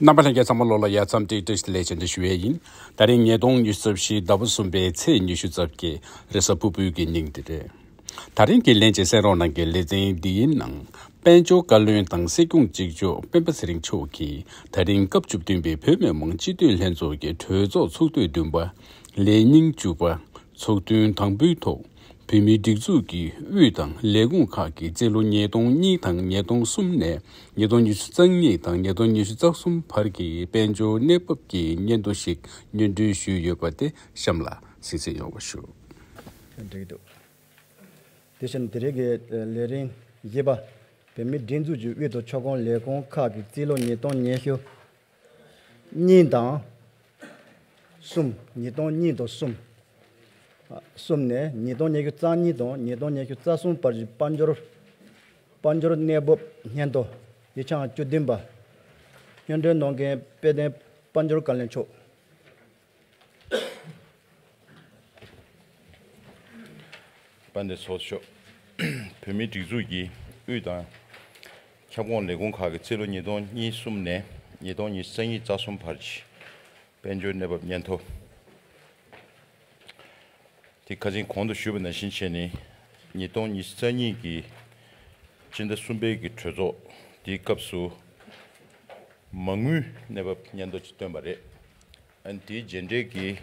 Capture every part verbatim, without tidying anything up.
རྣམ་པ་ལྷན་རྒྱས་ཚང་མ་ལོ་ལ་ཡ་མཚམས་ཏིག་ཏིག་ལས་བྱེད་འདི་ཞུ་ཡས་ཡིན། ད་རིང་ཉིས་སྟོང་ཉི་ཤུ་རྩ་བཞི་ཟླ་བ་གསུམ་པའི་ཚེས་ཉི་ཤུ་རྩ་བརྒྱད་རེས་གཟའ་ཕུར་བུའི་གི་ཉིན་འདི་རེད། ད་རིང་གི་ལན་བྱེད་གསན་རོགས་གནང་གི་ལེ་ཚན་འདིའི་ནང་། དཔལ་འབྱོར་བཀའ་བློན་དང་སྲིད་སྐྱོང་གཅིག་ལྕོགས་སྤེན་པ་ཚེ་རིང་མཆོག་གིས་ད་རིང་སྐབས་བཅུ་བདུན་པའི་བོད་མི་མང་སྤྱི་འཐུས་ལྷན་ཚོགས་ཀྱི་གྲོས་ཚོགས་ཚོགས་དུས་བདུན་པ་ལས་ཉིན་བཅུ་པ་ཚོགས་ཐུན་དང་པོའི་ཐོག་བོད་མིའི་སྒྲིག་འཛུགས་ཀྱི་དབུས་དང་ལས་ཁུངས་ཁག་གི་རྩིས་ལོ་ཉིས་སྟོང་གཉིས་དང་ཉིས་སྟོང་གསུམ་ནས་ཉིས་སྟོང་ཉི་ཤུ་རྩ་གཉིས་དང་ཉིས་སྟོང་ཉི་ཤུ་རྩ་གསུམ་བར་གྱི་དཔལ་འབྱོར་གནས་བབ་ཀྱི་སྙན་ཐོ་ཞིག་སྙན་སྒྲོན་ཞུས་ཡོད་པ་དེ་གཤམ་ལ་གཟིགས་གཟིགས་ཡོང་བ་ཞུ། འགྲིག་འདུག་དེ་བཞིན་དེ་རིང་གི་ལས་རིམ་བཞི་པ། བོད་མིའི་སྒྲིག་འཛུགས་ཀྱི་དབུས་དང་ཁྱབ་ཁོངས་ལས་ཁུངས་ཁག་གི་རྩིས་ལོ་ཉིས་སྟོང་ཉི་ཤུ་གཉིས་དང་གསུམ། ཉིས་སྟོང་གཉིས་དང་གསུམ། གསུམ་ནས་ཉིས་སྟོང་ཉི་ཤུ་རྩ་གཉིས་དང་ཉིས་སྟོང་ཉི་ཤུ་རྩ་གསུམ་བར་གྱི་དཔལ་འབྱོར། དཔལ་འབྱོར་གནས་བབ་སྙན་ཐོ། ཡིག་ཆ་བཅུ་བདུན་པ། སྙན་སྒྲོན་གནང་མཁན་དཔལ་ལྡན་དཔལ་འབྱོར་བཀའ་བློན་མཆོག་དཔལ་ལྡན་ཚོགས་གཙོ་མཆོག་བོད་མིའི་སྒྲིག་འཛུགས་ཀྱི་དབུས་དང་ཁྱབ་ཁོངས་ལས་ཁུངས་ཁག་གི་རྩིས་ལོ་ཉིས་སྟོང་གཉིས་གསུམ་ནས་ཉིས་སྟོང་ཉི་ཤུ་རྩ་གཉིས་རྩ་གསུམ་བར་གྱི་དཔལ་འབྱོར་གནས་བབ་སྙན་ཐོ། དེ་ཁ་སང་གོང་དུ་ཞུས་པ་ནང་བཞིན་བྱས་ནས་ཉིས་སྟོང་ཉི་ཤུ་རྩ་གཉིས་ཀྱི་སྤྱི་ཟླ་གསུམ་པའི་གི་གྲོས་ཚོགས་དེའི་སྐབས་སུ་མ་དངུལ་གནས་བབ་སྙན་ཐོ་ཅིག་བཏོན་པ་རེད། ཨ་ནི་དེའི་རྗེས་འབྲེལ་གྱི་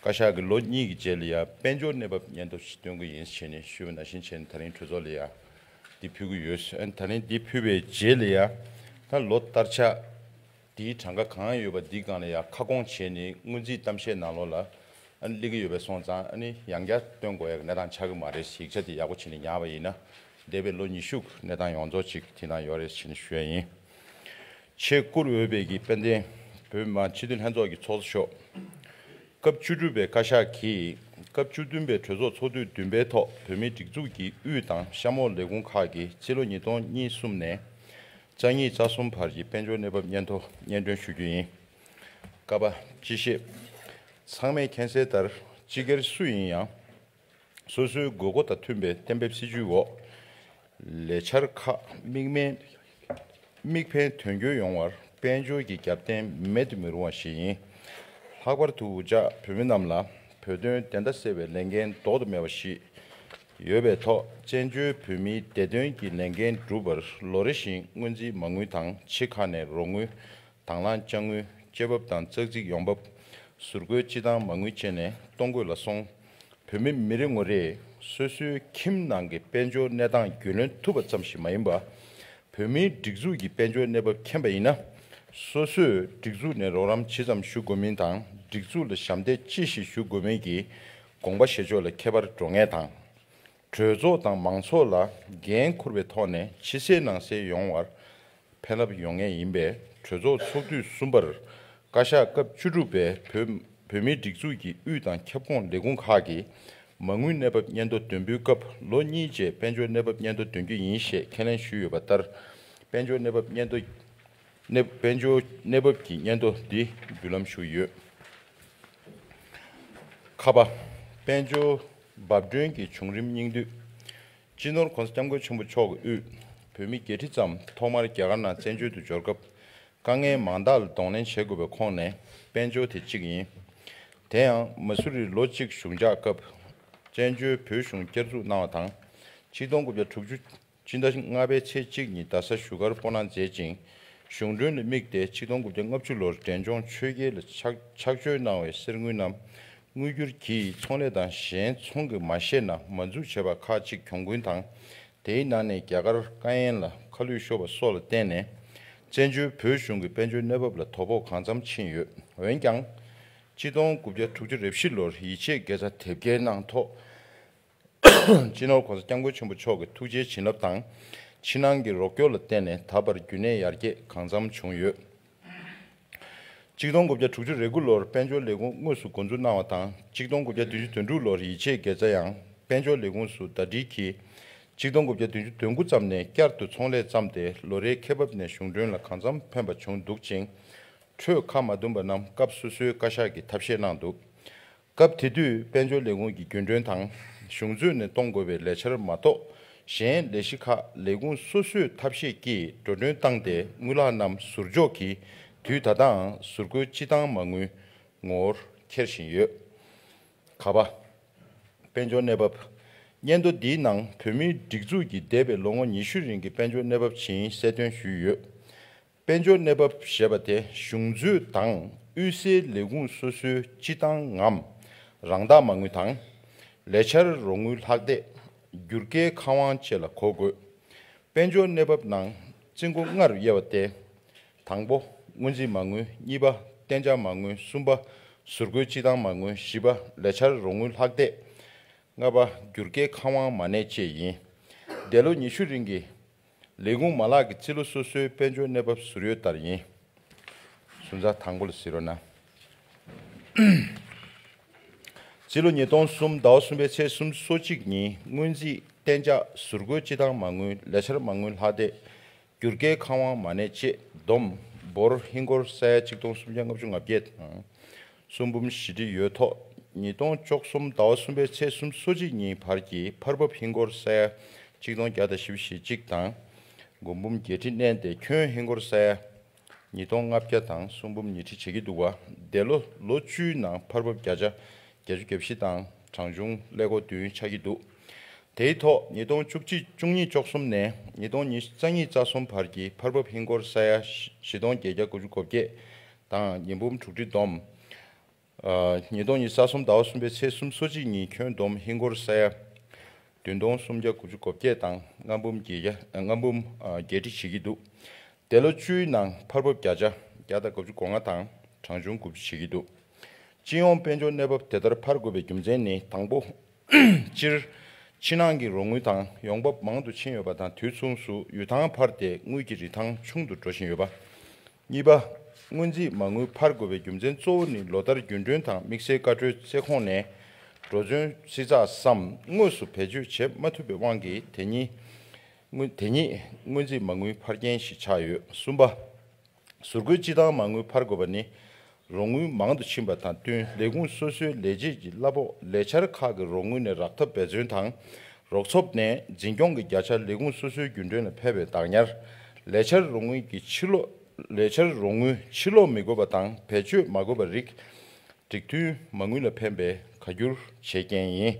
བཀའ་ཤག་གི་ལོ་གཉིས་ཀྱི་རྗེས་ལ་ཡང་དཔལ་འབྱོར་གནས་བབ་སྙན་ཐོ་ཞིག་བཏོན་གྱི་ཡིན་ཞེས་ནས་ཞུས་པ་ནང་བཞིན་བྱས་ནས་ད་རིང་གྲོས་ཚོགས་ལ་ཡང་འདི་ཕུལ་གྱི་ཡོད། ཨ་ནི་ད་རིང་འདི་ཕུལ་བའི་རྗེས་ལ་ཡང་ད་ལོ་ལྟར་ཆགས་འདིའི་གྲངས་ཀ་གང་ཡོད་པ་འདིའི་སྒང་ལ་ཡང་ཁ་སྐོང་བྱས་ནས་སྔོན་རྩིས་གཏམ་བཤད་ནང་ལོགས་ལ་ཨ་ནི་སླེབས་ཀྱི་ཡོད་པ་སོང་ཙང་ཨ་ནི་ཡང་བསྐྱར་བཏོན་དགོས་ཡག་གནས་སྟངས་ཆགས་ཀྱི་མ་རེད། ཡིག་ཆ་དེ་ཡག་པོ་བྱས་ནས་ཉར་བ་ཡིན་ན་འདས་པའི་ལོ་ཉི་ཤུ་གནས་སྟངས་ཡོངས་རྫོགས་ཅིག་དེ་ནང་ཡོད་རེད་ཞེས་ནས་ཞུ་ཡ་ཡིན། ཆེས་བཀུར་འོས་པའི་གི་དཔལ་ལྡན་བོད་མི་མང་སྤྱི་འཐུས་ལྷན་ཚོགས་ཀྱི་ཚོགས་གཙོ་མཆོག་སྐབས་བཅུ་དྲུག་པའི་བཀའ་ཤག་གིས་སྐབས་བཅུ་བདུན་པའི་གྲོས་ཚོགས་ཚོགས་དུས་བདུན་པའི་ཐོག་བོད་མིའི་སྒྲིག་འཛུགས་ཀྱི་དབུས་དང་གཤམ་འོག་ལས་ཁུངས་ཁག་གི་རྩིས་ལོ་ཉིས་སྟོང་གཉིས་གསུམ་ནས་རྩ་གཉིས་རྩ་གསུམ་བར་གྱི་དཔལ་འབྱོར་གནས་བབ་སྙན་ཐོ་སྙན་སྒྲོན་ཞུ་རྒྱུ་ཡིན། ཀ་པ་སྤྱི་བཤད། ཚང་མས་མཁྱེན་གསལ་ལྟར་སྤྱི་སྒེར་སུ་ཡིན་ཡང་། སོ་སོའི་དགོས་མཁོ་དང་མཐུན་པའི་གཏན་འབེབས་སྲིད་ཇུས་འོག་ལས་འཆར་ཁག་དམིགས་མེད་དམིགས་ཕན་དོན་འཁྱོལ་ཡོང་བར་དཔལ་འབྱོར་གྱི་རྒྱབ་རྟེན་མེད་དུ་མི་རུང་བ་ཞིག་ཡིན། ལྷག་པར་དུ་འུ་ཅག་བོད་མི་རྣམས་ལ་བོད་དོན་བདེན་མཐའ་གསལ་བའི་ལས་འགན་ལྡོག་ཏུ་མེད་པ་ཞིག་ཡོད་པའི་ཐོག་བཙན་བྱོལ་བོད་མིའི་བདེ་དོན་གྱི་ལས་འགན་སྒྲུབ་པར་ལོ་རེ་བཞིན་སྔོན་རྩིས་མ་དངུལ་དང་ཕྱི་ཁག་ནས་རོགས་དངུལ། དང་བླངས་དཔྱ་དངུལ། སྤྱི་བབ་དང་ཙག་ཙིག་ཡོང་འབབ། ཟུར་བཀོལ་སྤྱི་བཏང་མ་དངུལ་བཅས་ནས་གཏོང་དགོས་ལ་སོང་། བོད་མི་མི་རེ་ངོ་རེས་སོ་སོའི་ཁྱིམ་ནང་གི་དཔལ་འབྱོར་གནས་སྟངས་རྒྱུས་ལོན་ཐུབ་པ་ཙམ་ཞིག་མ་ཡིན་པ། བོད་མིའི་སྒྲིག་འཛུགས་ཀྱི་དཔལ་འབྱོར་གནས་བབ་མཁྱེན་པ་ཡིན་ན། སོ་སོས་སྒྲིག་འཛུགས་ནས་རོགས་རམ་ཇི་ཙམ་ཞུ་དགོས་མིན་དང་སྒྲིག་འཛུགས་ལ་ཞབས་འདེགས་ཅི་ཞིག་ཞུ་དགོས་མིན་གྱི་དགོངས་པ་བཞེས་ཕྱོགས་ལ་ཁྱད་པར་འགྲོ་ངེས་དང་། གྲོས་ཚོགས་དང་མང་ཚོགས་ལ་འགན་འཁུར་བའི་ཐོག་ནས་ཕྱི་གསལ་ནང་གསལ་ཡོང་བར་ཕན་རླབས་ཡོང་ངེས་ཡིན་པས། གྲོས་ཚོགས་ཚོགས་དུས་གསུམ་པར་བཀའ་ཤག་སྐབས་བཅུ་དྲུག་པའི་བོད་བོད་མིའི་སྒྲིག་འཛུགས་ཀྱི་དབུས་དང་ཁྱབ་ཁོངས་ལས་ཁུངས་ཁག་གིས་མ་དངུལ་གནས་བབ་སྙན་ཐོ་འདོན་པའི་སྐབས་ལོ་གཉིས་རྗེས་དཔལ་འབྱོར་གནས་བབ་སྙན་ཐོ་འདོན་རྒྱུ་ཡིན་ཞེས་ཁས་ལེན་ཞུས་ཡོད་པ་ལྟར། དཔལ་འབྱོར་གནས་བབ་སྙན་ཐོ་གནས་དཔལ་འབྱོར་གནས་བབ་ཀྱི་སྙན་ཐོ་འདི་འབུལ་ལམ་ཞུས་ཡོད། ཁ་པ། དཔལ་འབྱོར་འབབ་སྒྲོན་གྱི་བྱུང་རིམ་སྙིང་བསྡུས། སྤྱི་ནོར་༸གོང་ས་༸སྐྱབས་མགོན་ཆེན་པོ་མཆོག་གི་དབུས་བོད་མི་བརྒྱད་ཁྲི་ཙམ་ཐོག་མར་རྒྱ་གར་ནང་བཙན་བྱོལ་དུ་འབྱོར་སྐབས་དཀའ་ངལ་མང་དག་ལ་གདོང་ལེན་བྱེད་དགོས་པའི་ཁོངས་ནས་དཔལ་འབྱོར་དེ་གཅིག་ཡིན། དེ་ཡང་མ་སུ་རིར་ལོ་གཅིག་བཞུགས་འཇགས་སྐབས་བཙན་བྱོལ་བོད་གཞུང་བསྐྱར་འཛུགས་གནང་བ་དང་། ཆིག་སྟོང་དགུ་བརྒྱ་དྲུག་ཅུ་སྤྱི་ཟླ་ལྔ་པའི་ཚེས་གཅིག་ཉིན་རྡ་ས་བཞུགས་སྒར་སྤོ་ལངས་མཛད་ཅིང་། གཞུང་གྲོན་ལ་དམིགས་ཏེ་ཆིག་སྟོང་དགུ་བརྒྱ་ལྔ་བཅུ་ལོར་འབྲས་ལྗོངས་ཆོས་རྒྱལ་ལ་ཕྱག་ཕྱག་མཆོད་གནང་བའི་གསེར་དངུལ་རྣམས་དངུལ་སྒྱུར་གྱིས་ཚོང་ལས་དང་གཞན་ཚོང་གིས་མ་ཤེས་ན་མ་འཛུགས་བྱས་པ་ཁག་ཅིག་གྱོང་གུན་དང་། དེའི་ནང་ནས་རྒྱ་གར་དཀའ་ངལ་ལ་ཁ་ལུད་ཤོར་བ་སོགས་ལ་བརྟེན་ནས་བཙན་བྱོལ་བོད་གཞུང་གི་དཔལ་འབྱོར་གནས་བབ་ལ་དོ་ཕོག་གང་འཚམ་ཕྱིན་ཡོད། འོན་ཀྱང་། ཆིག་སྟོང་དགུ་བརྒྱ་དྲུག་ཅུ་རེ་བཞི་ལོར་ཡིད་ཆེས་དགེ་རྩ་དེབ་སྐྱེལ་གནང་ཐོག་སྤྱི་ནོར་༸གོང་ས་༸སྐྱབས་མགོན་ཆེན་པོ་མཆོག་གི་ཐུགས་རྗེའི་བྱིན་རླབས་དང་། ཕྱི་ནང་གི་རོགས་སྐྱོར་ལ་བརྟེན་ནས་ད་བར་རྒྱུན་གནས་ཡར་རྒྱས་གང་འཚམ་བྱུང་ཡོད། ཆིག་སྟོང་དགུ་བརྒྱ་དྲུག་ཅུ་རེ་དགུ་ལོར་དཔལ་འབྱོར་ལས་ཁུངས་དངོས་སུ་འགོ་འཛུགས་གནང་བ་དང་། ཆིག་སྟོང་དགུ་བརྒྱ་བདུན་ཅུ་དོན་དྲུག་ལོར་ཡིད་ཆེས་དགེ་རྩ་ཡང་དཔལ་འབྱོར་ལས་ཁུངས་སུ་ཟླ་སྒྲིལ་གྱིས། ཆིག་སྟོང་དགུ་བརྒྱ་བདུན་ཅུ་དོན་དགུ་ཙམ་ནས་བསྐྱར་དུ་ཚོང་ལས་བརྩམས་ཏེ་ལོ་རེའི་ཁེ་འབབ་ནས་གཞུང་གྲོན་ལ་གང་འཚམ་ཕན་པ་བྱུང་འདུག་ཅིང་། འཕྲོས་ཁ་མ་བསྡུམས་པ་རྣམས་སྐབས་སོ་སོའི་བཀའ་ཤག་གིས་ཐབས་ཤེས་གནང་འདུག་སྐབས་དེ་དུས་དཔལ་འབྱོར་ལས་ཁུངས་ཀྱི་རྒྱུན་གྲོན་དང་གཞུང་མཛོད་ནས་གཏོང་དགོས་པའི་ལས་འཆར་མ་གཏོགས་གཞན་ལས་གཞི་ཁག་ལས་ཁུངས་སོ་སོས་ཐབས་ཤེས་ཀྱིས་འགྲོ་གྲོན་བཏང་སྟེ་དངུལ་ལག་རྣམས་ཟུར་འཇོག་གིས་ དུས་ད་ལྟའང་ཟུར་བཀོལ་སྤྱི་བཏང་མ་དངུལ་ངོ་བོར་འཁྱེར་བཞིན་ཡོད། ག་པ། དཔལ་འབྱོར་གནས་བབ། སྙན་ཐོ་འདིའི་ནང་བོད་མིའི་སྒྲིག་འཛུགས་ཀྱི་འདས་པའི་ལོ་ངོ་ཉི་ཤུ་རིང་གི་དཔལ་འབྱོར་གནས་བབ་ཇི་ཡིན་གསལ་སྟོན་ཞུས་ཡོད། དཔལ་འབྱོར་གནས་བབ་ཞེས་པ་དེ་གཞུང་འཛུལ་དང་དབུས་སའི་ལས་ཁུངས་སོ་སོའི་སྤྱི་བཏང་ངམ་རང་བདག་མ་དངུལ་དང་། ལས་འཆར་རོགས་དངུལ་ལྷག་སྡེ། བསྒྱུར་བཀོད་ཁེ་དབང་བཅས་ལ་གོ་དགོས། དཔལ་འབྱོར་གནས་བབ་ནང་རྩིས་འགོ་ལྔ་རུ་དབྱེ་བ་སྟེ། དང་པོ། སྔོན་རྩིས་མ་དངུལ། གཉིས་པ། གཏན་འཇགས་མ་དངུལ། གསུམ་པ། ཟུར་བཀོལ་སྤྱི་བཏང་མ་དངུལ། བཞི་པ། ལས་འཆར་རོགས་དངུལ་ལྷག་སྡེ། ལྔ་པ། བསྒྱུར་བཀོད་ཁེ་དབང་མ་གནས་བཅས་ཡིན། འདས་ལོ་ཉི་ཤུ་རིང་གི་ལས་ཁུངས་མ་ལག་གི་རྩིས་ལོ་སོ་སོའི་དཔལ་འབྱོར་གནས་བབ་ཟུར་ཡོད་ལྟར་ཡིན། ཟུར་འཛར་དང་པོ་ལ་གཟིགས་རོགས་གནང་། རྩིས་ལོ་ཉིས་སྟོང་གསུམ་ཟླ་བ་གསུམ་པའི་ཚེས་སུམ་ཅུ་སོ་གཅིག་ཉིན་སྔོན་རྩིས། གཏན་འཇགས། ཟུར་བཀོལ་སྤྱི་བཏང་མ་དངུལ། ལས་འཆར་མ་དངུལ་ལྷག་སྡེ། བསྒྱུར་བཀོད་ཁེ་དབང་མ་གནས་བཅས་བསྡོམས་འབོར་ཧིན་སྒོར་ས་ཡ་གཅིག་སྟོང་སུམ་བརྒྱ་ལྔ་བཅུ་ང་བརྒྱད་དང་། གསུམ་འབུམ་བཞི་ཁྲི་ཡོད་ཐོག་ཉིས་སྟོང་བཅུ་གསུམ་ཟླ་བ་གསུམ་པའི་ཚེས་སུམ་ཅུ་སོ་གཅིག་ཉིན་བར་གྱི་འཕར་འབབ་ཧིན་སྒོར་ས་ཡ་གཅིག་སྟོང་བརྒྱ་དང་བཞི་བཅུ་ཞེ་གཅིག་དང་། དགུ་འབུམ་བརྒྱད་ཁྲི་གནས་ཏེ་ཁྱོན་ཧིན་སྒོར་ས་ཡ་ཉིས་སྟོང་ལྔ་བརྒྱ་དང་གསུམ་འབུམ་ཉི་ཁྲི་བྱེད་ཀྱི་འདུག་པ། འདས་ལོ་ལོ་བཅུའི་ནང་འཕར་འབབ་བརྒྱ་ཆ་བརྒྱད་ཅུ་གྱ་བཞི་དང་གྲངས་ཆུང་ཀླད་ཀོར་བདུན་ཆགས་ཀྱི་འདུག་དེའི་ཐོག་ཉིས་སྟོང་བཅུ་གཅིག་བཅུ་གཉིས་བཅུ་གསུམ་ནས་ཉིས་སྟོང་ཉི་ཤུ་རྩ་གཉིས་རྩ་གསུམ་བར་གྱི་འཕར་འབབ་ཧིན་སྒོར་ས་ཡ་བཞི་སྟོང་བརྒྱད་བརྒྱ་དགུ་བཅུ་གོ་བརྒྱད་དང་ཉིས་འབུམ་དྲུག་ཁྲི་བསྡོམས། ཉིས་སྟོང་ཉི་ཤུ་རྩ་གསུམ་ཟླ་བ་གསུམ་པའི་ཚེས་སུམ་ཅུ་སོ་གཅིག་ཉིན་ཁྱོན་བསྡོམས་ཧིན་སྒོར་ས་ཡ་བདུན་སྟོང་སུམ་བརྒྱ་དགུ་བཅུ་གོ་བརྒྱད་དང་ལྔ་འབུམ་བརྒྱད་བརྒྱ་ལྔ་འབུམ་བརྒྱད་ཁྲི་བྱེད་ཀྱི་འདུག་དེ་ལོ་བཅུའི་ནང་འཕར་འབབ་བརྒྱ་ཆ་བརྒྱ་དང་དགུ་བཅུ་གོ་ལྔ་དང་གྲངས་ཆུང་དགུ་བཅུ་བྱེད་ཀྱི་འདུག་སྤྱི་ཡོངས་དཔལ་འབྱོར་གནས་བབ་དེ་ལྟར་འཕར་དགོས་པའི་རྒྱུ་མཚན་ནི། དང་པོ། སྤྱིར། ཕྱི་ནང་གི་རོགས་དངུལ་དང་ཡོང་འབབ་མང་དུ་ཕྱིན་ཡོད་པ་དང་དུས་མཚུངས་སུ་ཡུལ་ཐང་འཕར་ཏེ་དངུལ་གྱི་རིན་ཐང་ཆུང་དུ་འགྲོ་བཞིན་ཡོད་པ། གཉིས་པ། སྔོན་རྩིས་མ་དངུལ་འཕར་དགོས་པའི་རྒྱུ་མཚན་གཙོ་བོ་ནི་ལོ་ལྟར་རྒྱུན་གྲོན་དང་དམིགས་བསལ་བཀའ་འཁྲོལ་རྩེ་ཁོངས་ནས་འགྲོ་བརྩོན་རྩིས་ཚགས་སམ་དངོས་སུ་བེད་སྤྱོད་བྱེད་མ་ཐུབ་པའི་དབང་གིས་དེ་ཉིད་སྔོན་དེ་ཉིད་སྔོན་རྩིས་མ་དངུལ་འཕར་རྐྱེན་ཞིག་ཆགས་ཡོད། གསུམ་པ། ཟུར་བཀོལ་སྤྱི་བཏང་མ་དངུལ་འཕར་དགོས་པ་ནི། རོགས་དངུལ་མང་དུ་ཕྱིན་པ་དང་བསྟུན་ལས་ཁུངས་སོ་སོའི་ལས་བྱེད་ཀྱི་གླ་ཕོགས་ལས་འཆར་ཁག་གི་རོགས་དངུལ་ནས་རག་ཐབས་འབད་བརྩོན་དང་། རོགས་ཚོགས་ནས་འཛིན་སྐྱོང་གི་བརྒྱ་ཆ་ལས་ཁུངས་སོ་སོའི་རྒྱུན་གྲོན་ལ་ཕན་པའི་བདག་ཉར། ལས་འཆར་རོགས་དངུལ་གྱི་ཕྱིར་སློག་ལས་འཆར་རོགས་དངུལ་ཕྱིར་སློག་མི་དགོས་པ་དང་བེད་སྤྱོད་མ་དགོས་པ་རིགས། སྒྲིག་མཐུན་མ་དངུལ་ལ་ཕན་པའི་ཁ་བསྒྱུར་བྱེད་རྐྱེན་ཡིན།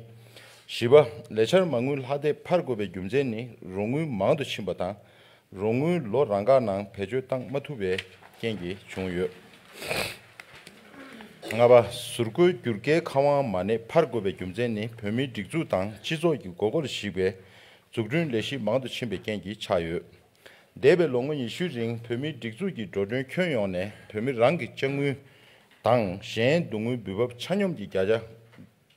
བཞི་པ། ལས་འཆར་མ་དངུལ་ལྷག་སྡེ་འཕར་དགོས་པའི་རྒྱུ་མཚན་ནི་རོགས་དངུལ་མང་དུ་ཕྱིན་པ་དང་། རོགས་དངུལ་ལོ་རང་འགའ་ནང་བེད་སྤྱོད་བཏང་མ་ཐུབ་པའི་རྐྱེན་གྱིས་བྱུང་ཡོད། ལྔ་པ། ཟུར་བཀོལ་བསྒྱུར་བཀོད་ཁེ་དབང་མ་གནས་འཕར་དགོས་པའི་རྒྱུ་མཚན་ནི་བོད་མིའི་སྒྲིག་འཛུགས་དང་སྤྱི་ཚོགས་ཀྱི་དགོས་མཁོར་གཞིགས་པའི་འཛུགས་སྐྲུན་ལས་གཞི་མང་དུ་ཕྱིན་པའི་རྐྱེན་གྱིས་ཆགས་ཡོད། འདས་པའི་ལོ་ངོ་ཉི་ཤུའི་རིང་བོད་མིའི་སྒྲིག་འཛུགས་ཀྱི་འགྲོ་གྲོན་ཁྱོན་ཡོངས་ནས་བོད་མི་རང་གི་ཅ་དངུལ་དང་གཞན་བསྡུ་དངུལ་འབུལ་འབབ་ཆ་སྙོམས་ཀྱི་བརྒྱ་ཆ་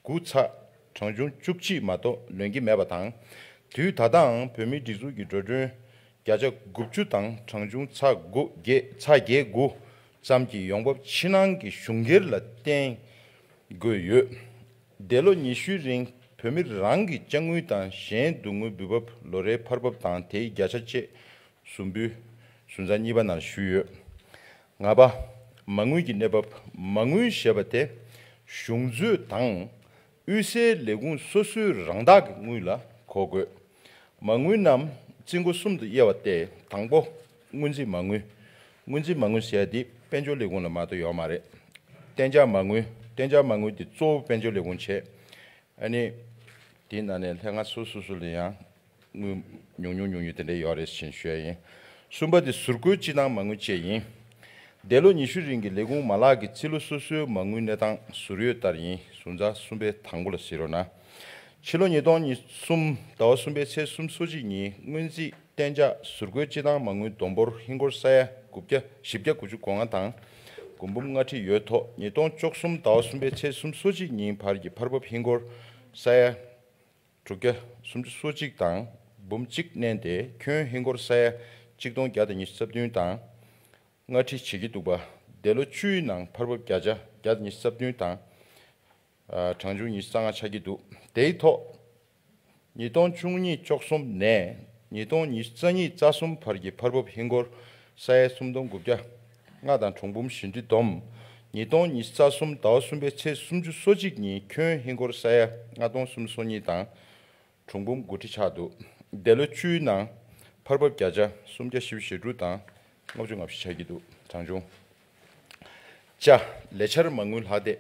དགུ་ཚེག་གྲངས་ཆུང་བཅུ་གཅིག་མ་གཏོགས་ལོན་གྱི་མེད་པ་དང་། དུས་ད་ལྟའང་བོད་མིའི་སྒྲིག་འཛུགས་ཀྱི་འགྲོ་གྲོན་བརྒྱ་ཆ་དགུ་བཅུ་དང་གྲངས་ཆུང་ཚེག་དགུ་བརྒྱད་ཚེག་བརྒྱད་དགུ་ཙམ་གྱི་ཡོང་འབབ་ཕྱི་ནང་གི་གཞུང་སྒེར་ལ་བརྟེན་དགོས་ཡོད། འདས་ལོ་ཉི་ཤུའི་རིང་བོད་མི་རང་གི་ཅ་དངུལ་དང་གཞན་བསྡུ་དངུལ་འབུལ་འབབ་ལོ་རེའི་འཕར་འབབ་དང་དེའི་བརྒྱ་ཆ་བཅས་ཟུར་འབུལ་ཟུར་འཛར་གཉིས་པ་ནང་ཞུས་ཡོད། ལྔ་པ། མ་དངུལ་གྱི་གནས་བབ། མ་དངུལ་ཞེས་པ་དེ་གཞུང་མཛོད་དང་དབུས་སའི་ལས་ཁུངས་སོ་སོའི་རང་བདག་གི་དངུལ་ལ་གོ་དགོས། མ་དངུལ་རྣམས་རྩིས་འགོ་གསུམ་དུ་དབྱེ་བ་སྟེ། དང་པོ། སྔོན་རྩིས་མ་དངུལ། སྔོན་རྩིས་མ་དངུལ་ཟེར་ཡ་འདི་དཔལ་འབྱོར་ལས་ཁུངས་ལ་མ་གཏོགས་ཡོད་མ་རེད། གཏན་འཇགས་མ་དངུལ། གཏན་འཇགས་མ་དངུལ་འདི་གཙོ་བོ་དཔལ་འབྱོར་ལས་ཁུངས་བྱས། ཨ་ནི། དེའི་ནང་ནས་ལྷན་ཁང་སོ་སོ་སོ་ལ་ཡང་དངུལ་ཉུང་ཉུང་ཉུང་ཉུང་དེ་འདྲ་ཡོད་རེད་ཅེས་ཞུ་ཡ་ཡིན། གསུམ་པ་དེ་ཟུར་བཀོལ་སྤྱི་བཏང་མ་དངུལ་བཅས་ཡིན། འདས་ལོ་ཉི་ཤུ་རིང་གི་ལས་ཁུངས་མ་ལག་གི་རྩིས་ལོ་སོ་སོའི་མ་དངུལ་གནས་སྟངས་ཟུར་ཡོད་ལྟར་ཡིན། ཟུར་འཛར་གསུམ་པའི་དང་པོ་ལ་གཟིགས་རོགས་གནང་། ཕྱི་ལོ་ཉིས་སྟོང་ཉི་ཤུ་རྩ་གསུམ་ཟླ་བ་གསུམ་པའི་ཚེས་སུམ་ཅུ་སོ་གཅིག་ཉིན་སྔོན་རྩིས། གཏན་འཇགས། ཟུར་བཀོལ་སྤྱི་བཏང་མ་དངུལ་བསྡོམས་འབོར་ཧིན་སྒོར་ས་ཡ་དགུ་བརྒྱ་བཞི་བརྒྱ་དགུ་བཅུ་གོ་ལྔ་དང་། དགུ་འབུམ་ལྔ་ཁྲི་ཡོད་ཐོག་ཉིས་སྟོང་བཅུ་གསུམ་ཟླ་བ་གསུམ་པའི་ཚེས་སུམ་ཅུ་སོ་གཅིག་ཉིན་བར་གྱི་འཕར་འབབ་ཧིན་སྒོར་ས་ཡ་དྲུག་བརྒྱ་སུམ་ཅུ་སོ་གཅིག་དང་འབུམ་གཅིག་གནས་ཏེ་ཁྱོན་ཧིན་སྒོར་ས་ཡ་གཅིག་སྟོང་བརྒྱ་དང་ཉི་ཤུ་རྩ་བདུན་དང་ལྔ་ཁྲི་བྱེད་ཀྱི་འདུག་པ། འདས་ལོ་བཅུའི་ནང་འཕར་འབབ་བརྒྱ་ཆ་བརྒྱ་དང་ཉི་ཤུ་རྩ་བདུན་དང་། གྲངས་ཆུང་ཉི་ཤུ་རྩ་ལྔ་ཆགས་ཀྱི་འདུག་དེའི་ཐོག་ཉིས་སྟོང་བཅུ་གཉིས་བཅུ་གསུམ་ནས་ཉིས་སྟོང་ཉི་ཤུ་རྩ་གཉིས་རྩ་གསུམ་བར་གྱི་འཕར་འབབ་ཧིན་སྒོར་ས་ཡ་སུམ་སྟོང་དགུ་བརྒྱ་ལྔ་དང་གྲངས་འབུམ་བཞི་ཁྲི་བསྡོམས། ཉིས་སྟོང་ཉི་ཤུ་རྩ་གསུམ་ཟླ་བ་གསུམ་པའི་ཚེས་སུམ་ཅུ་སོ་གཅིག་ཉིན་ཁྱོན་ཧིན་སྒོར་ས་ཡ་ལྔ་སྟོང་སུམ་ཅུ་སོ་གཉིས་དང་གྲངས་འབུམ་དགུ་ཁྲི་ཆགས་འདུག་འདས་ལོ་བཅུའི་ནང་འཕར་འབབ་བརྒྱ་ཆ་སུམ་བརྒྱ་བཞི་བཅུ་ཞེ་དྲུག་དང་ལྔ་བཅུ་ང་བཞི་ཆགས་ཀྱི་འདུག་གྲངས་ཆུང་ ལས་འཆར་མ་དངུལ་ལྷག་བསྡད།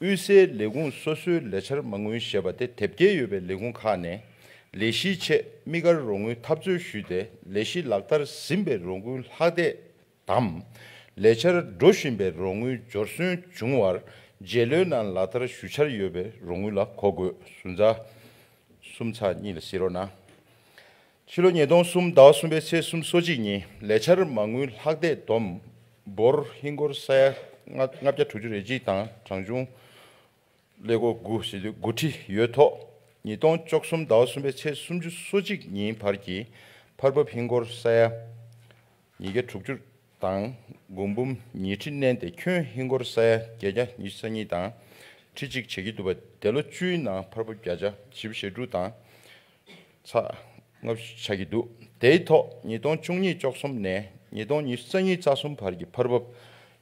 དབུལ་སེལ་ལས་ཁུངས་སོ་སོའི་ལས་འཆར་མ་དངུལ་ཞེས་པ་དེ་དེབ་སྐྱེལ་ཡོད་པའི་ལས་ཁུངས་ཁག་ནས་ལས་གཞིའི་ཆེད་དམིགས་བཀར་རོགས་དངུལ་ཐབས་འཚོལ་ཞུས་ཏེ་ལས་གཞི་ལག་བསྟར་ཟིན་པའི་རོགས་དངུལ་ལྷག་བསྡད་དམ། ལས་འཆར་འགྲོ་བཞིན་པའི་རོགས་དངུལ་འབྱོར་སོན་བྱུང་བར་རྗེས་ལོའི་ནང་ལག་བསྟར་ཞུ་འཆར་ཡོད་པའི་རོགས་དངུལ་ལ་གོ་དགོས། ཟུར་ཚ་གསུམ་ཚེག་གཉིས་ལ་གཟིགས་རོགས་གནང་། ཕྱི་ལོ་ཉིས་སྟོང་གསུམ་ཟླ་བ་གསུམ་པའི་ཚེས་སོ་གཅིག་ཉིན་ལས་འཆར་མ་དངུལ་ལྷག་བསྡད་བསྡོམས་འབོར་ཧིན་སྒོར་ས་ཡ་ལྔ་བརྒྱ་དྲུག་ཅུ་རེ་གཅིག་དང་གྲངས་ཆུང་ཀླད་ཀོར་དགུ་ཞེ་དགུ་ཁྲི་ཡོད་ཐོག་ཉིས་སྟོང་བཅུ་གསུམ་ཟླ་བ་གསུམ་པའི་ཚེས་སོ་གཅིག་ཉིན་བར་གྱི་འཕར་འབབ་ཧིན་སྒོར་ས་ཡ་ཉིས་བརྒྱ་དྲུག་ཅུ་དང་སྒོར་འབུམ་ཉི་ཁྲི་བསྣན་ཏེ་ཁྱོན་ཧིན་སྒོར་ས་ཡ་བརྒྱད་བརྒྱ་ཉི་ཤུ་རྩ་གཉིས་དང་ཁྲི་གཅིག་བྱེད་ཀྱི་འདུག་པ། འདས་ལོ་བཅུའི་ནང་འཕར་འབབ་བརྒྱ་ཆ་བཞི་བཅུ་ཞེ་དྲུག་དང་ཚེག་ལྔ་བཅུ་ཆགས་ཀྱི་འདུག་དེའི་ཐོག་ཉིས་སྟོང་བཅུ་གཉིས་བཅུ་གསུམ་ནས་ཉིས་སྟོང་ཉི་ཤུ་རྩ་གཉིས་རྩ་གསུམ་བར་གྱི་འཕར་འབབ་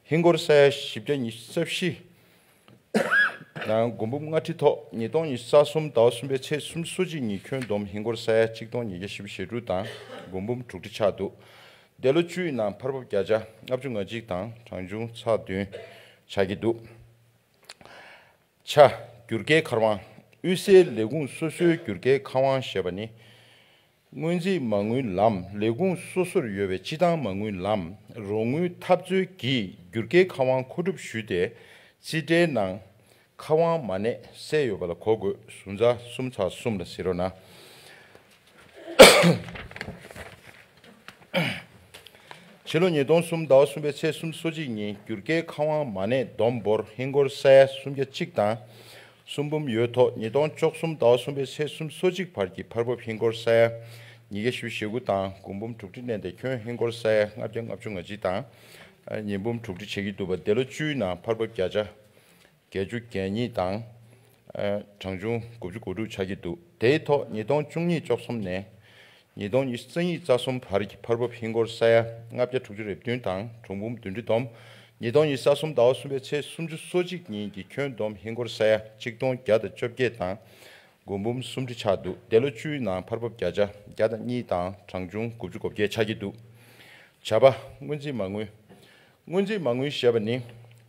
ཧིན་སྒོར་ས་ཡ་བཞི་བརྒྱ་ཉི་ཤུ་རྩ་བཞི་དང་སྒོར་འབུམ་ལྔ་ཁྲི་ཐོག་ཉིས་སྟོང་ཉི་ཤུ་རྩ་གསུམ་ཟླ་བ་གསུམ་པའི་ཚེས་སོ་གཅིག་ཉིན་ཁྱོན་བསྡོམས་ཧིན་སྒོར་ས་ཡ་གཅིག་སྟོང་ཉིས་བརྒྱ་བཞི་བཅུ་ཞེ་དྲུག་དང་སྒོར་འབུམ་དྲུག་ཁྲི་ཆགས་འདུག་འདས་ལོ་བཅུའི་ནང་འཕར་འབབ་བརྒྱ་ཆ་ལྔ་བཅུ་ང་གཅིག་དང་གྲངས་ཆུང་ཚེག་བདུན་ཆགས་ཀྱི་འདུག་ཆ། བསྒྱུར་བཀོད་མཁར་དབང་། དབུལ་སེལ་ལས་ཁུངས་སོ་སོའི་བསྒྱུར་བཀོད་མཁར་དབང་ཞེས་པ་ནི། སྔོན་རྩིས་མ་དངུལ་ལམ་ལས་ཁུངས་སོ་སོར་ཡོད་པའི་སྤྱི་བཏང་མ་དངུལ་ལམ་རོགས་དངུལ་ཐབས་འཚོལ་གྱིས་བསྒྱུར་བཀོད་མཁར་དབང་མཁོ་སྒྲུབ་ཞུས་ཏེ་རྩིས་ཁྲའི་ནང་མཁར་དབང་མ་གནས་གསལ་ཡོད་པ་ལ་གོ་དགོས། ཟུར་ཚ་གསུམ་ཚེག་གསུམ་ལ་གཟིགས་རོགས་གནང་། ཕྱི་ལོ་ཉིས་སྟོང་གསུམ་ཟླ་བ་གསུམ་པའི་ཚེས་སོ་གཅིག་ཉིན་བསྒྱུར་བཀོད་མཁར་དབང་མ་གནས་བསྡོམས་འབོར་ཧིན་སྒོར་ས་ཡ་སུམ་བརྒྱ་གཅིག་དང་གསུམ་འབུམ་ཡོད་ཐོག་ཉིས་སྟོང་བཅུ་གསུམ་ཟླ་བ་གསུམ་པའི་ཚེས་སོ་གཅིག་བར་གྱི་འཕར་འབབ་ཧིན་སྒོར་ས་ཡ་ཉིས་བརྒྱ་བཞི་བཅུ་ཞེ་དགུ་དང་སྒོར་འབུམ་དྲུག་ཁྲི་བསྣན་ཏེ་ཁྱོན་ཧིན་སྒོར་ས་ཡ་ལྔ་བརྒྱ་ལྔ་བཅུ་ང་གཅིག་དང་ཉིས་འབུམ་དྲུག་ཁྲི་བྱེད་ཀྱི་འདུག་པ། འདས་ལོ་བཅུའི་ནང་འཕར་འབབ་བརྒྱ་ཆ་བརྒྱད་ཅུ་གྱ་གཉིས་དང་། ཨ་གྲངས་ཆུང་དགུ་བཅུ་གོ་དྲུག་ཆགས་ཀྱི་འདུག་དེའི་ཐོག་ཉིས་སྟོང་བཅུ་གཉིས་བཅུ་གསུམ་ནས་ཉིས་སྟོང་ཉི་ཤུ་རྩ་གཉིས་རྩ་གསུམ་བར་གྱི་འཕར་འབབ་ཧིན་སྒོར་ས་ཡ་ལྔ་བརྒྱ་དྲུག་ཅུ་རེ་བདུན་དང་གྲངས་འབུམ་བདུན་ཁྲི་བསྡོམས། ཉིས་སྟོང་ཉི་ཤུ་རྩ་གསུམ་ཟླ་བ་གསུམ་པའི་ཚེས་སོ་གཅིག་ཉིན་གྱི་ཁྱོན་བསྡོམས་ཧིན་སྒོར་ས་ཡ་གཅིག་སྟོང་བརྒྱ་དང་བཅོ་བརྒྱད་དང་སྒོར་འབུམ་སུམ་ཁྲི་ཆགས་འདུག་འདས་ལོ་བཅུའི་ནང་འཕར་འབབ་བརྒྱ་ཆ་བརྒྱ་དང་གཉིས་དང་གྲངས་ཆུང་དགུ་བཅུ་གོ་བརྒྱད་ཆགས་ཀྱི་འདུག་བྱ་བ། སྔོན་རྩིས་མ་དངུལ། སྔོན་རྩིས་མ་དངུལ་ཞེས་པ་ནི་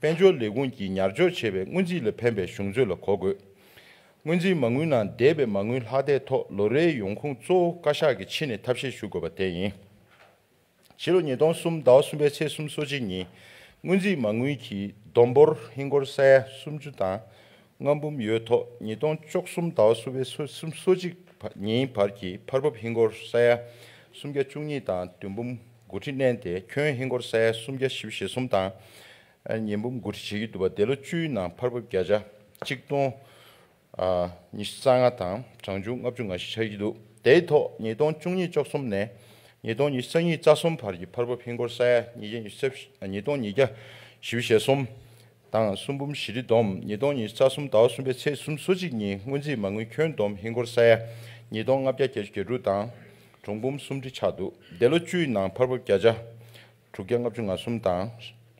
དཔལ་འབྱོར་ལས་ཁུངས་ཀྱིས་ཉར་འཇོག་བྱས་པའི་སྔོན་རྩིས་ལ་ཕན་པའི་གཞུང་ཚོད་ལ་གོ་དགོས། སྔོན་རྩིས་མ་དངུལ་ནང་འདས་པའི་མ་དངུལ་ལྷག་བསྡད་ཐོག་ལོ་རེའི་ཡོང་ཁུངས་གཙོ་བོ་བཀའ་ཤག་གིས་ཕྱི་ནས་ཐབས་ཤེས་ཞུ་དགོས་པ་དེ་ཡིན། ཕྱི་ལོ་ཉིས་སྟོང་གསུམ་ཟླ་བ་གསུམ་པའི་ཚེས་སོ་གཅིག་ཉིན་སྔོན་རྩིས་མ་དངུལ་གྱི་བསྡོམས་འབོར་ཧིན་སྒོར་ས་ཡ་སུམ་ཅུ་དང་ལྔ་འབུམ་ཡོད་ཐོག་ཉིས་སྟོང་བཅུ་གསུམ་ཟླ་བ་གསུམ་པའི་ཚེས་སོ་གཅིག་ཉིན་བར་གྱི་འཕར་འབབ་ཧིན་སྒོར་ས་ཡ་སུམ་བརྒྱ་བཅུ་གཉིས་དང་བདུན་འབུམ་དགུ་ཁྲི་བསྣན་ཏེ་ཁྱོན་ཧིན་སྒོར་ས་ཡ་སུམ་བརྒྱ་བཞི་བཅུ་ཞེ་གསུམ་དང་ཉིས་འབུམ་དགུ་ཁྲི་བྱེད་ཀྱི་འདུག་པ། འདས་ལོ་བཅུའི་ནང་འཕར་འབབ་བརྒྱ་ཆ་གཅིག་སྟོང་ཉི་ཤུ་རྩ་ལྔ་དང་གྲངས་ཆུང་ལྔ་བཅུ་ང་བཞི་ཆགས་ཀྱི་འདུག་དེའི་ཐོག་ཉིས་སྟོང་བཅུ་གཉིས་བཅུ་གསུམ་ནས་ཉིས་སྟོང་ཉི་ཤུ་རྩ་གཉིས་རྩ་གསུམ་བར་གྱི་འཕར་འབབ་ཧིན་སྒོར་ས་ཡ་ཉིས་བརྒྱ་ཉི་ཤུ་རྩ་ཉིས་སྟོང་ཉིས་བརྒྱ་བཞི་བཅུ་ཞེ་གསུམ་དང་གསུམ་འབུམ་བཞི་ཁྲི་བསྡོམས། ཉིས་སྟོང་ཉི་ཤུ་རྩ་གསུམ་ཟླ་བ་གསུམ་པའི་ཚེས་སོ་གཅིག་ཉིན་སྔོན་རྩིས་མ་དངུལ་ཁྱོན་བསྡོམས་ཧིན་སྒོར་ས་ཡ་ཉིས་སྟོང་ལྔ་བརྒྱ་བརྒྱད་ཅུ་གྱ་དྲུག་དང་གྲངས་འབུམ་སུམ་ཁྲི་ཆགས་འདུག་འདས་ལོ་བཅུའི་ནང་འཕར་འབབ་བརྒྱ་ཆ་དྲུག་བརྒྱ་ལྔ་བཅུ་ང་གསུམ་དང་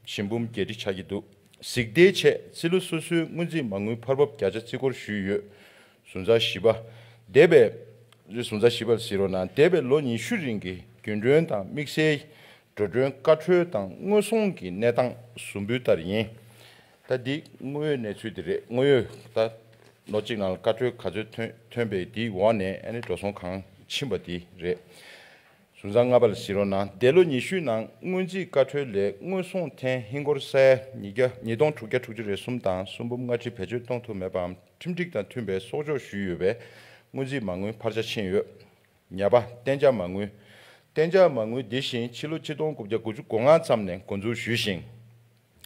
ཞེ་འབུམ་བརྒྱད་ཁྲི་ཆགས་ཀྱི་འདུག་གཟིགས་བདེའི་ཆེད་རྩིས་ལོ་སོ་སོའི་སྔོན་རྩིས་མ་དངུལ་འཕར་འབབ་བརྒྱ་ཆ་རྩིས་སྐོར་ཞུས་ཡོད། ཟུར་ཚ་བཞི་པ། འདས་པའི། ཟུར་ཚ་བཞི་པ་ལ་གཟིགས་རོགས་གནང་། འདས་པའི་ལོ་ཉི་ཤུ་རིང་གི་རྒྱུན་གྲོན་དང་དམིགས་བསལ་འགྲོ་གྲོན་བཀའ་འཁྲོལ་དང་དངོས་ཟོང་གི་གནས་སྟངས་ཟུར་འབུལ་ལྟར་ཡིན། ད་འདི་དངོས་ཡོད་གནས་ཚུལ་འདི་རེད། དངོས་ཡོད་ད་ལོ་གཅིག་ནང་ལ་བཀའ་འཁྲོལ་ག་ཚོད་ཐོན་ཐོན་པའི་འདིའི་འོག་ནས་ཨ་ནི་འགྲོ་སོང་གང་ཕྱིན་པ་འདི་རེད། ཟུར་ཚ་ལྔ་པ་ལ་གཟིགས་རོགས་གནང་། འདས་ལོ་ཉི་ཤུའི་ནང་སྔོན་རྩིས་བཀའ་འཁྲོལ་ལས་དངོས་ཟོང་ཐེན་ཧིན་སྒོར་ས་ཡ་ཉིས་བརྒྱ་ཉིས་སྟོང་དྲུག་བརྒྱ་དྲུག་ཅུ་རེ་གསུམ་དང་གསུམ་འབུམ་ལྔ་ཁྲི་བེད་སྤྱོད་གཏོང་ཐུབ་མེད་པའམ་ཁྲིམས་སྒྲིག་དང་མཐུན་པའི་གསོག་འཇོག་ཞུས་ཡོད་པའི་སྔོན་རྩིས་མ་དངུལ་འཕར་ཆ་ཕྱིན་ཡོད། ཉ་པ། གཏན་འཇགས་མ་དངུལ། གཏན་འཇགས་མ་དངུལ་འདི་བཞིན་ཕྱི་ལོ་ཆིག་སྟོང་དགུ་བརྒྱ་དགུ་བཅུ་གོ་ལྔ་ཙམ་ནས་འགོ་འཛུགས་ཞུས་ཤིང་།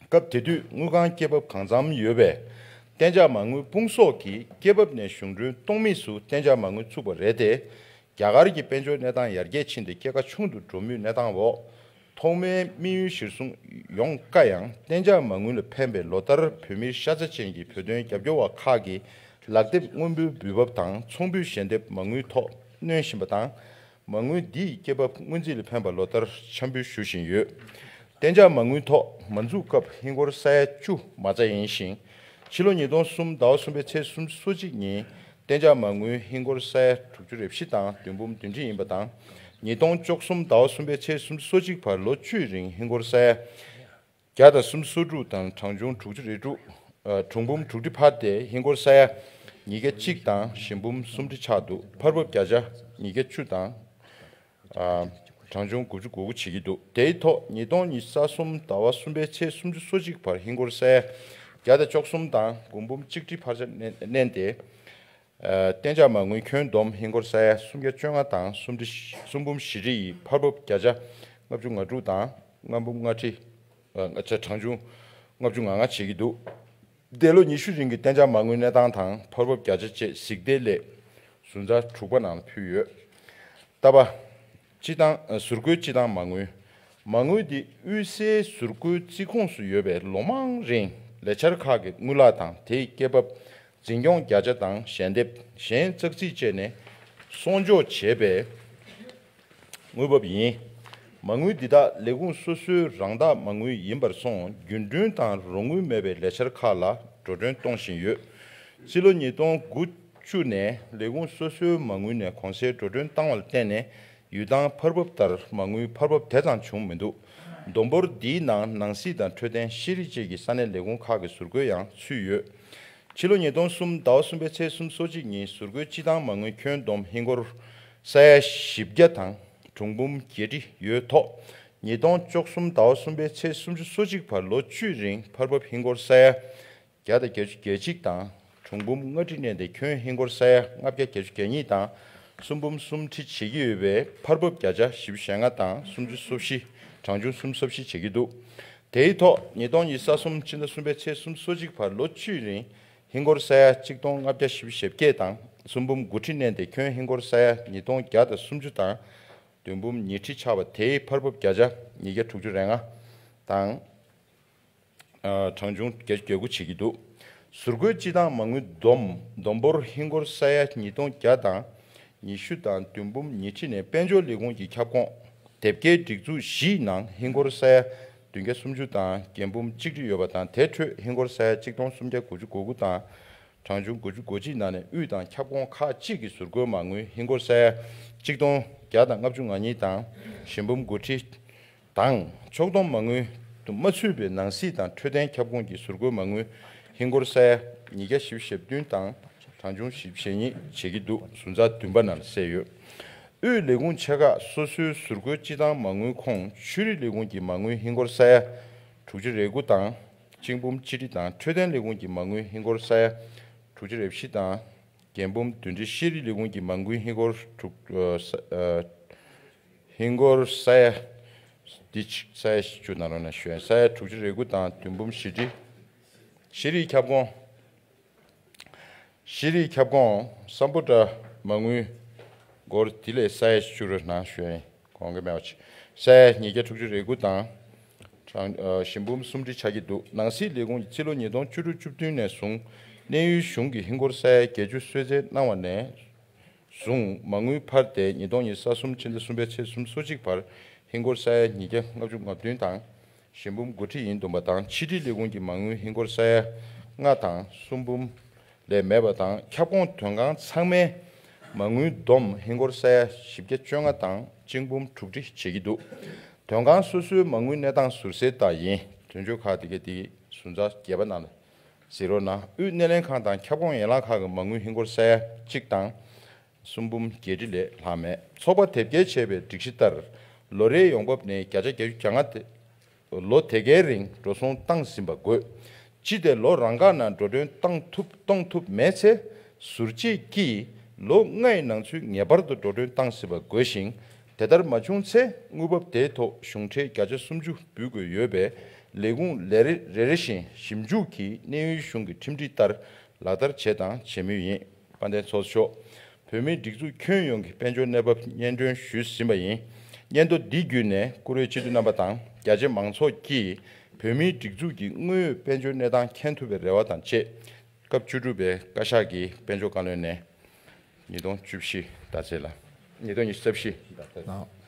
སྐབས་དེ་དུས་དངུལ་ཁང་སྐྱེད་འབབ་གང་འཚམ་ཡོད་པས་གཏན་འཇགས་མ་དངུལ་སྤུང་གསོག་གིས་སྐྱེད་འབབ་ནས་གཞུང་གྲོན་གཏོང་མུས་སུ་གཏན་འཇགས་མ་དངུལ་བཙུགས་པ་རེད་དེ། རྒྱ་གར་གྱི་དཔལ་འབྱོར་གནས་སྟངས་ཡར་རྒྱས་ཕྱིན་ཏེ་སྐྱེད་ཀ་ཆུང་དུ་འགྲོ་མུས་གནས་སྟངས་འོག་ཐོག་མའི་དམིགས་ཡུལ་གཞིར་བཟུང་ཡོང་དཀའ་ཡང་གཏན་འཇགས་མ་དངུལ་ལ་ཕན་པའི་ལོ་ལྟར་བོད་མིའི་ཤ་ཚ་ཅན་གྱི་བོད་དོན་རྒྱབ་སྐྱོར་བ་ཁག་གི་ལག་དེབ་དངུལ་འབུལ་འབུལ་འབབ་དང་ཚོང་འབུལ་ཞལ་འདེབས་མ་དངུལ་ཐོག་སྣོན་བཞིན་པ་དང་། མ་དངུལ་འདིས་སྐྱེད་འབབ་སྔོན་རྩིས་ལ་ཕན་པ་ལོ་ལྟར་འཆར་འབུལ་ཞུ་བཞིན་ཡོད། གཏན་འཇགས་མ་དངུལ་ཐོག་མ་འཛུགས་སྐབས་ཧིན་སྒོར་ས་ཡ་བཅུ་མ་རྩ་ཡིན་ཞིང་། ཕྱི་ལོ་ཉིས་སྟོང་གསུམ་ཟླ་བ་གསུམ་པའི་ཚེས་སོ་གཅིག་ཉིན་གཏན་འཇགས་མ་དངུལ་ཧིན་སྒོར་ས་ཡ་དྲུག་ཅུ་རེ་བཞི་དང་བདུན་འབུམ་བདུན་ཁྲི་ཡིན་པ་དང་། ཉིས་སྟོང་བཅུ་གསུམ་ཟླ་བ་གསུམ་པའི་ཚེས་སོ་གཅིག་བར་ལོ་བཅུའི་རིང་ཧིན་སྒོར་ས་ཡ་ བརྒྱ་དང་སུམ་ཅུ་སོ་དྲུག་དང་གྲངས་ཆུང་དྲུག་ཅུ་རེ་དྲུག་ཨ། གྲངས་འབུམ་དྲུག་ཁྲི་འཕར་ཏེ་ཧིན་སྒོར་ས་ཡ་ཉིས་བརྒྱ་གཅིག་དང་ཞེ་འབུམ་སུམ་ཁྲི་ཆགས་འདུག་ཕར་འབབ་བརྒྱ་ཆ་ཉིས་བརྒྱ་བཅུ་དང་། ཨ། གྲངས་ཆུང་དགུ་བཅུ་གོ་དགུ་བྱེད་ཀྱི་འདུག་དེའི་ཐོག་ཉིས་སྟོང་ཉི་ཤུ་རྩ་གསུམ་ཟླ་བ་གསུམ་པའི་ཚེས་སུམ་ཅུ་སོ་གཅིག་བར་ཧིན་སྒོར་ས་ཡ་བརྒྱ་དང་བཅུ་གསུམ་དང་དགུ་འབུམ་གཅིག་ཁྲི་འཕར་ཆ་བསྣན་ཏེ། ཨ། གཏན་འཇགས་མ་དངུལ་ཁྱོན་བསྡོམས་ཧིན་སྒོར་ས་ཡ་སུམ་བརྒྱ་བཅོ་ལྔ་དང་སུམ་ཁྲི་སུམ་འབུམ་བཞི་ཁྲི་ཡི་ཕར་འབབ་བརྒྱ་ཆ་ལྔ་བཅུ་ང་དྲུག་དང་ལྔ་འབུམ་ལྔ་ཁྲི། ཨ། ཆ་གྲངས་ཆུང་ལྔ་བཅུ་ང་ལྔ་བྱེད་ཀྱི་འདུག་འདས་ལོ་ཉི་ཤུ་རིང་གི་གཏན་འཇགས་མ་དངུལ་གནས་སྟངས་དང་ཕར་འབབ་བརྒྱ་ཆ་བཅས་གཟིགས་ཏེ་ལས་ཟུར་འཛར་དྲུག་པ་ནང་ལ་ཕུལ་ཡོད། ལྟ་བ། སྤྱི་བཏང་། ཟུར་བཀོལ་སྤྱི་བཏང་མ་དངུལ། མ་དངུལ་འདི་དབུས་སའི་ཟུར་བཀོལ་རྩིས་ཁོངས་སུ་ཡོད་པའི་ལོ་མང་རིང་ལས་འཆར་ཁག་གི་དངུལ་ལག་དང་དེའི་སྐྱེད་འབབ་འཛིན་སྐྱོང་བརྒྱ་ཆ་དང་ཞལ་འདེབས་གཞན་ཙག་ཙིག་བཅས་ནས་གསོག་འཇོག་བྱས་པའི་དངུལ་འབབ་ཡིན། མ་དངུལ་འདི་དག་ལས་ཁུངས་སོ་སོའི་རང་བདག་མ་དངུལ་ཡིན་པར་སོང་རྒྱུན་གྲོན་དང་རོགས་དངུལ་མེད་པའི་ལས་འཆར་ཁག་ལ་འགྲོ་གྲོན་གཏོང་བཞིན་ཡོད། སྤྱི་ལོ་ཉིས་སྟོང་དགུ་བཅུ་ནས་ལས་ཁུངས་སོ་སོའི་མ་དངུལ་ནས་གོང་གསལ་འགྲོ་གྲོན་བཏང་བ་ལ་བརྟེན་ནས་ཡུལ་ཐང་ཕར་འབབ་ལྟར་མ་དངུལ་ཕར་འབབ་དེ་ཙམ་བྱུང་མི་འདུག་བསྡོམས་འབོར་འདིའི་ནང་ནང་སྲིད་དང་འཕྲོད་བསྟེན་ཤེས་རིག་བཅས་ཀྱི་ས་གནས་ལས་ཁུངས་ཁག་གི་ཟུར་བཀོལ་ཡང་ཚུད་ཡོད། ཕྱི་ལོ་ཉིས་སྟོང་གསུམ་ཟླ་བ་གསུམ་པའི་ཚེས་སུམ་ཅུ་སོ་གཅིག་ཉིན་ཟུར་བཀོལ་སྤྱི་བཏང་མ་དངུལ་ཁྱོན་བསྡོམས་ཧིན་སྒོར་ས་ཡ་བཞི་བརྒྱ་དང་གྲངས་འབུམ་བརྒྱད་ཁྲི་ཡོད་ཐོག་ཉིས་སྟོང་བཅུ་གསུམ་ཟླ་བ་གསུམ་པའི་ཚེས་སུམ་ཅུ་སོ་གཅིག་བར་ལོ་བཅུའི་རིང་ཕར་འབབ་ཧིན་སྒོར་ས་ཡ་བརྒྱ་དང་བརྒྱད་ཅུ་གྱ་གཅིག་དང་གྲངས་འབུམ་ལྔ་ཁྲི་བསྣན་ཏེ་ཁྱོན་ཧིན་སྒོར་ས་ཡ་ལྔ་བརྒྱ་གྱ་གཉིས་དང་སུམ་འབུམ་སུམ་ཁྲི་བྱེད་ཀྱི་ཡོད་པའི་ཕར་འབབ་བརྒྱ་ཆ་བཞི་བཅུ་ཞེ་ལྔ་དང་སུམ་ཅུ་སོ་བཞི་གྲངས་ཆུང་སུམ་ཅུ་སོ་བཞི་བྱེད་ཀྱི་འདུག་དེའི་ཐོག་ཉིས་སྟོང་ཉི་ཤུ་རྩ་གསུམ་ཕྱི་ཟླ་གསུམ་པའི་ཚེས་སུམ་ཅུ་སོ་གཅིག་བར་ལོ་བཅུའི་རིང་ཧིན་སྒོར་ས་ཡ་གཅིག་སྟོང་ལྔ་བརྒྱ་བཞི་བཅུ་ཞེ་བརྒྱད་དང་སུམ་འབུམ་དགུ་ཁྲི་བསྣན་ཏེ་ཁྱོན་ཧིན་སྒོར་ས་ཡ་ཉིས་སྟོང་བརྒྱ་དང་སུམ་ཅུ་དང་བདུན་འབུམ་ཉི་ཁྲི་ཆགས་པ་དེའི་ཕར་འབབ་བརྒྱ་ཆ་ཉིས་བརྒྱ་དྲུག་ཅུ་རེ་ལྔ་དང་། ཨ། གྲངས་ཆུང་བརྒྱད་ཅུ་གྱ་དགུ་བྱེད་ཀྱི་འདུག་ཟུར་བཀོལ་སྤྱི་བཏང་མ་དངུལ་བསྡོམས་བསྡོམས་འབོར་ཧིན་སྒོར་ས་ཡ་ཉིས་སྟོང་བརྒྱ་དང་ཉི་ཤུ་དང་བདུན་འབུམ་ཉི་ཁྲི་ནས་དཔལ་འབྱོར་ལས་ཁུངས་ཀྱི་ཁྱབ་ཁོངས་དེབ་སྐྱེལ་སྒྲིག་འཛུགས་བཞིའི་ནང་ཧིན་སྒོར་ས་ཡ་བདུན་བརྒྱ་སུམ་ཅུ་དང་རྒྱན་འབུམ་གཅིག་ཁྲི་ཡོད་པ་དང་དེ་འཕྲོས་ཧིན་སྒོར་ས་ཡ་གཅིག་སྟོང་སུམ་བརྒྱ་དགུ་བཅུ་གོ་དགུ་དང་། གྲངས་ཆུང་དགུ་བཅུ་གོ་གཅིག་ནང་ནས་དབུས་དང་ཁྱབ་ཁོངས་ཁག་ཅིག་གི་ཟུར་བཀོལ་མ་དངུལ་ཧིན་སྒོར་ས་ཡ་གཅིག་སྟོང་བརྒྱ་དང་ལྔ་བཅུ་ང་གཉིས་དང་ཞེ་འབུམ་དགུ་ཁྲི་དང་ཕྱོགས་བསྡོམས་མ་དངུལ་དུ་མ་ཚུད་པའི་ནང་སྲིད་དང་འཕྲོད་བསྟེན་ཁྱབ་ཁོངས་ཀྱི་ཟུར་བཀོལ་མ་དངུལ་ཧིན་སྒོར་ས་ཡ་ཉིས་བརྒྱ་བཞི་བཅུ་ཞེ་བདུན་དང་གྲངས་ཆུང་བཞི་བཅུ་ཞེ་གཉིས་བྱེད་ཀྱི་འདུག་ཟུར་འཛར་བདུན་པ་ནང་གསལ་ཡོད། དབུས་ལས་ཁུངས་ཆེ་ཁག་སོ་སོའི་ཟུར་བཀོལ་སྤྱི་བཏང་མ་དངུལ་ཁོངས་ཆོས་རིག་ལས་ཁུངས་ཀྱི་མ་དངུལ་ཧིན་སྒོར་ས་ཡ་དྲུག་ཅུ་རེ་དགུ་དང་གཅིག་འབུམ་གཅིག་ཁྲི་དང་འཕྲོད་བསྟེན་ལས་ཁུངས་ཀྱི་མ་དངུལ་ཧིན་སྒོར་ས་ཡ་དྲུག་ཅུ་རེ་བཞི་དང་། རྒྱན་འབུམ་བདུན་ཁྲི། ཤེས་རིག་ལས་ཁུངས་ཀྱི་མ་དངུལ་ཧིན་སྒོར་དྲུག་ཨ། ས་ཨ། ཧིན་སྒོར་ས་ཡ་འདི་ཆ་ས་ཡ་བཅུ་ནང་ལོགས་ན་ཞུ་ཡ་ས་ཡ་དྲུག་ཅུ་རེ་དགུ་དང་བདུན་འབུམ་བཞི་ཁྲི། ཤེས་རིག་ཁྱབ་ཁོངས། ཤེས་རིག་ཁྱབ་ཁོངས་སམ་བྷོ་ཊ་མ་དངུལ་སྒོར་དེ་ལས་ས་ཡ་བཅུ་རེ་ནང་ཞུ་ཡ་གོང་གི་མེད་པ་ཆེ་ས་ཡ་ཉིས་བརྒྱ་དྲུག་ཅུ་རེ་དགུ་དང་། གྲངས་ཨ། ཞེ་འབུམ་སུམ་ཁྲི་ཆགས་ཀྱི་འདུག་ནང་སྲིད་ལས་ཁུངས་ཀྱིས་ཕྱི་ལོ་ཉིས་སྟོང་བཅུ་དྲུག་བཅུ་བདུན་ནས་བཟུང་གནས་ཡུལ་གཞུང་གི་ཧིན་སྒོར་ས་ཡ་བརྒྱད་ཅུ་གསོལ་སྩལ་གནང་བ་ནས་བཟུང་མ་དངུལ་འཕར་ཏེ་ཉིས་སྟོང་ཉི་ཤུ་རྩ་གསུམ་ཕྱི་ཟླ་གསུམ་པའི་ཚེས་སུམ་ཅུ་སོ་གཅིག་བར་ཧིན་སྒོར་ས་ཡ་ཉིས་བརྒྱ་ལྔ་བཅུ་ང་བདུན་དང་ཞེ་འབུམ་དགུ་ཁྲི་ཡིན་འདུག་པ་དང་ཕྱི་འབྲེལ་ལས་ཁུངས་ཀྱི་མ་དངུལ་ཧིན་སྒོར་ས་ཡ་ལྔ་དང་སུམ་འབུམ་ལས་མེད་པ་དང་ཁྱབ་ཁོངས་དོན་ཁང་ཚང་མའི་མ་དངུལ་བསྡོམས་ཧིན་སྒོར་ས་ཡ་བཞི་བརྒྱ་བཅོ་ལྔ་དང་གཅིག་འབུམ་དྲུག་ཁྲི་བྱེད་ཀྱི་འདུག་དོན་ཁང་སོ་སོའི་མ་དངུལ་གནས་སྟངས་ཟུར་གསལ་ལྟར་ཡིན། དོན་གཅོད་ཁག་དེ་གའི་དེ་གའི་ཟུར་འཛར་བརྒྱད་པ་ནང་ལ་གཟིགས་རོགས་གནང་། དབུས་སྣེ་ལེན་ཁང་དང་ཁྱབ་ཁོངས་ཡན་ལག་ཁག་གི་མ་དངུལ་ཧིན་སྒོར་ས་ཡ་གཅིག་དང་། སུམ་འབུམ་བརྒྱད་ཁྲི་ལས་ལྷག་མེད། ཚོགས་པ་དེབ་སྐྱེལ་བྱས་པའི་སྒྲིག་གཞི་ལྟར་ལོ་རེའི་ཡོང་འབབ་ནས་བརྒྱ་ཆ་བརྒྱད་ཅུ་གྱ་ལྔ་དེ་ལོ་དེ་གའི་རིང་འགྲོ་སོང་བཏང་ཟིན་པ་དགོས། སྤྱི་དེ་ལོ་རང་འགག་ནང་འགྲོ་གྲོན་བཏང་ཐུབ་གཏོང་ཐུབ་མེད་ཚེ་ཟུར་བཅད་ཀྱིས་ལོ་ལྔའི་ནང་ཚུད་ངེས་པར་དུ་འགྲོ་གྲོན་བཏང་ཟིན་པ་དགོས་ཤིང་དེ་ལྟར་མ་བྱུང་ཚེ་དངུལ་འབབ་དེའི་ཐོག་གཞུང་ཁྲལ་བརྒྱ་ཆ་སུམ་ཅུ་འབུལ་དགོས་ཡོད་པས་ལས་ཁུངས་ལས་རེ་རེ་བཞིན་ཞིབ་འཇུག་གིས་གནས་ཡུལ་གཞུང་གི་ཁྲིམས་སྒྲིག་ལྟར་ལག་བསྟར་བྱས་དང་བྱེད་མུས་ཡིན། དཔལ་ལྡན་ཚོགས་གཙོ་མཆོག་བོད་མིའི་སྒྲིག་འཛུགས་ཁྱོན་ཡོངས་ཀྱི་དཔལ་འབྱོར་གནས་བབ་སྙན་སྒྲོན་ཞུས་ཟིན་པ་ཡིན། སྙན་ཐོ་འདི་བརྒྱུད་ནས་བཀུར་འོས་སྤྱི་འཐུས་རྣམ་པ་དང་རྒྱ་ཆེ་མང་ཚོགས་ཀྱིས་བོད་མིའི་སྒྲིག་འཛུགས་ཀྱི་དངོས་ཡོད་དཔལ་འབྱོར་གནས་སྟངས་མཁྱེན་ཐུབ་པའི་རེ་བ་དང་བཅས། སྐབས་བཅུ་དྲུག་པའི་བཀའ་ཤག་གིས་དཔལ་འབྱོར་བཀའ་བློན་ནས་ཉིས་སྟོང་བཅུ་བཞི་ཟླ་ཚེས་ལ། ཉིས་སྟོང་ཉི་ཤུ་རྩ་བཞི་ཟླ་ཚེས་ལ།